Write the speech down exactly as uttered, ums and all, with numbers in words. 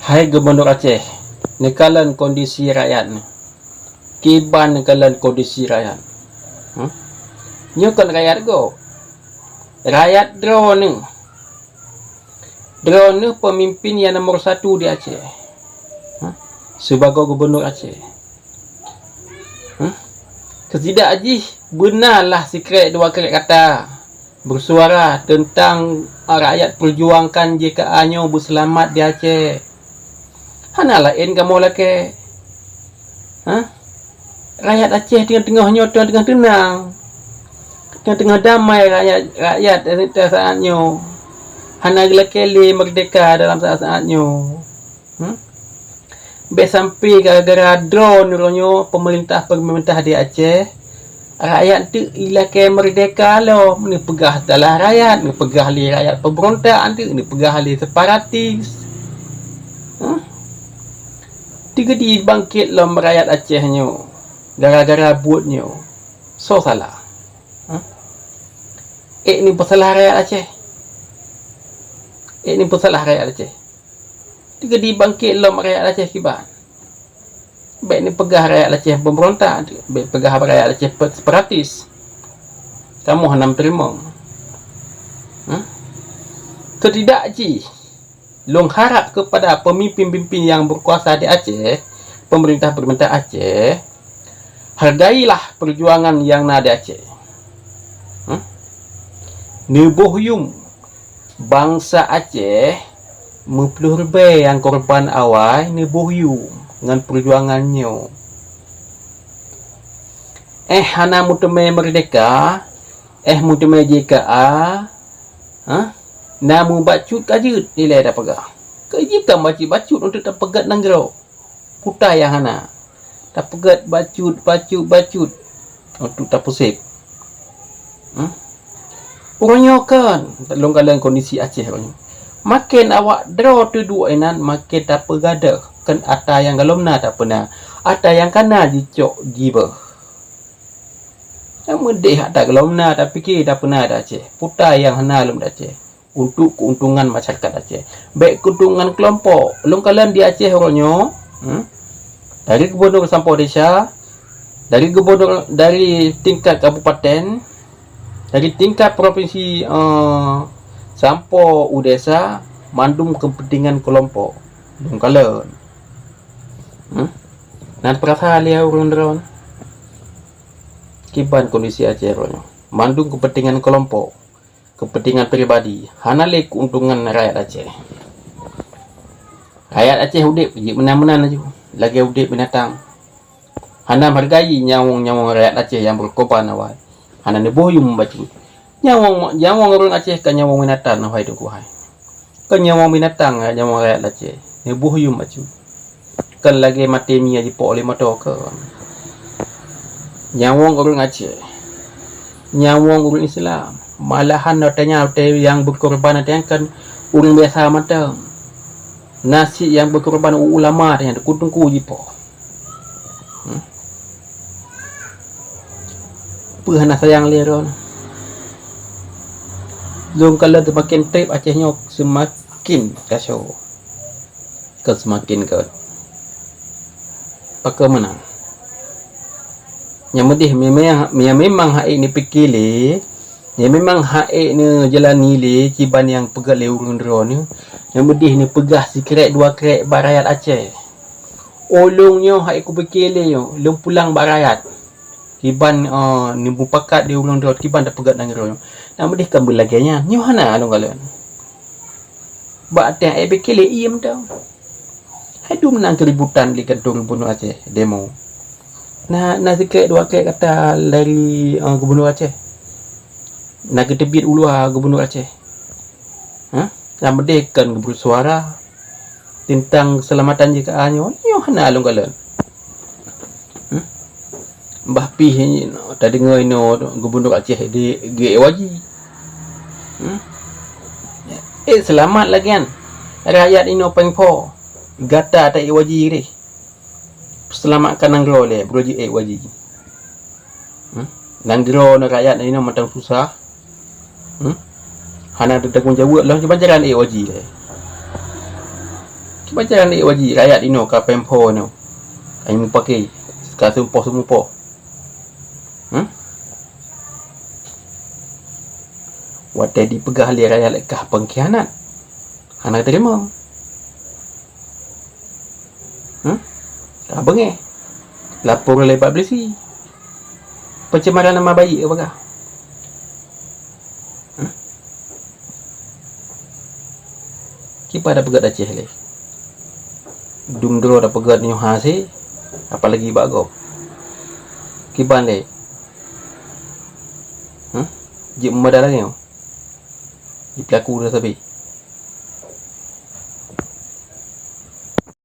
Hai Gubunur Aceh, neukalon kondisi rakyat nyoe. Kiban neukalon kondisi rakyat. Hmm? Nyoe kon rakyat gob. Rakyat droeneuh. Droeneuh peumimpin nyang nomor satu di Aceh. Hmm? Sibagoe Gubunur Aceh. Hmm? Ketidak jih beunalah sikrek dua krek kata. Beusuara teuntang rakyat peujuangkan J K A nyoe beuseulamat di Aceh. Hana laén kamoe lakée. Hah? Rakyat Aceh teungoh-teungoh nyoe teungoh-teungoh teunang. Teungoh-teungoh damai rakyat, rakyat saat nyoe. Hana geulakée lé meurdeka dalam saat-saat nyoe. Hmm? Bék sampai gara-gara droeneuh nyoe pemerintah-pemerintah di Aceh, rakyat teuk ilakée meurdeka lom, neupeugah salah rakyat, neupeugah lé rakyat pemberontak teuk, neupeugah lé separatis. Huh? Teuk geudi bangkét lom rakyat Aceh nyoe gara-gara buet nyoe. Soe salah? Huh? Ék neupeusalah rakyat Aceh? Ék neupeusalah rakyat Aceh? Teuk geudi bangkét lom rakyat Aceh kiban. Bék neupeugah rakyat Aceh pemberontak, bék peugah rakyat Aceh pe-, separatis. Kamoe hana meuteurimong. Hmm? Ketidak jih, lôn harap kepada pemimpin-pemimpin nyang berkuasa di Aceh, pemerintah-pemerintah Aceh, hargailah perjuangan nyang na di Aceh. Hmm? Neuboh yuem. Bansa Aceh meuploh ribée nyang korban awai neuboh yuem ngon peujuangan nyoe. Eh hana meuteumé meurdeka, eh meuteumé J K A, hah? Na meubacut ka jeuet ilée tapeugah. Keu jih ka bacut-bacut untuk tapeugét nanggroe. Puta nyang hana. Tapeugét bacut, bacut, bacut untuk tapeuseb. Hmm? Uroe nyoe kan, lôn kalon kondisi Aceh uroe nyoe. Maken awak droe teuduek inan, maken tapeugadôh, kan ata nyang golom na tapeuna, ata nyang kana jicok jibeuh. Nyang meudeh ata golom na tapike tapeuna di Aceh, puta nyang hana lom di Aceh. Untuk keuntungan masyarakat Aceh. Bék keuntungan kelompok. Lôn kalon di Aceh uroe nyoe, hmm, dari gubernur sampoe desa, dari gubernur, dari tingkat kabupaten, dari tingkat provinsi, eh, sampoe u desa, mandum kepentingan kelompok. Lôn kalon. Hmm? Na peurasa lé ureuëng droe? Kiban kondisi Aceh uroe nyoe. Mandum kepentingan kelompok. Kepentingan pribadi, hana lé keuntungan rakyat Aceh. Rakyat Aceh udeb jeuet meunan-meunan laju, lagée udeb binatang. Hana meuhargai nyawöng-nyawöng rakyat Aceh nyang beukorban awai. Hana neuboh yuem bacut. Nyawöng, nyawöng ureuëng Aceh ka nyawöng binatang awai teungku hai. Kon nyawöng binatang nyawöng rakyat Aceh, neuboh yuem bacut. Kon lagée maté mie jipok lé moto kon. Nyawöng ureuëng Aceh, nyawöng ureuëng Islam, malahan watée nyan watée nyang beukorban watée nyan kon ureuëng biasa mantong. Nasib nyang beukorban u ulama watée nyan teungku-teungku jipok. Hmm? Peue hana sayang lé droe? Lôn kalon seumaken treb Aceh nyoe seumaken kaco. Kon seumaken gét. Pakon meunan? Nyang meudeh memang, nyang memang hase neupike lé, nyang memang hase neujalani lé kiban nyang peugét lé ureuëng droeneuh, nyang meudeh neupeugah sikrek dua krek bak rakyat Aceh. Ulôn nyoe hase kupike lé nyoe, lôn pulang bak rakyat. Kiban, eh, neumupakat di ulôn droe kiban tapeugét nanggroe nyoe. Nyang meudeh kon beulagée nyan, nyoe hana lôn kalon. Bak até hase pike lé ie mantong. Hai dum na keuributan di kantô gubunur Aceh, demo. Na, na sikrek dua krek kata dari, eh, gubunur Aceh. Na geuteubiet u luwa gubunur Aceh. Hah? Nyang meudeh kon geubri suara teuntang keuseulamatan J K A nyoe, nyoe hana lôn kalon. Hmm? Bah pih tadeungoe inoe gubunur Aceh di G A Y G. Hmm? Eh, seulamat lagée nyan. Rakyat inoe péng po. Gata ta A Y G deh. Seulamatkan nanggroe lé, beureuji A Y G. Hmm? Nanggroe ngon rakyat inoe mantong susah. Hmm? Hana teutanggong jaweueb lom kiban jalan A Y G lé. Baca aneuk wajib rakyat inoe ka pempho inoe. Ka mupake, ka seumoh seumoh. Hmm? Watée dipeugah lé rakyat kah pengkhianat, hana teurimong. Hmm? Ka beungéh. Lapor lé bak polisi. Pencemaran nama baik apa kah? Hmm? Kiban tapeugét Aceh lé. Dum droe tapeugét nyoe hase, apalagi bak gob. Kiban lé. Hmm? Jeuet meudara nyoe. Di pelaku dah sabe.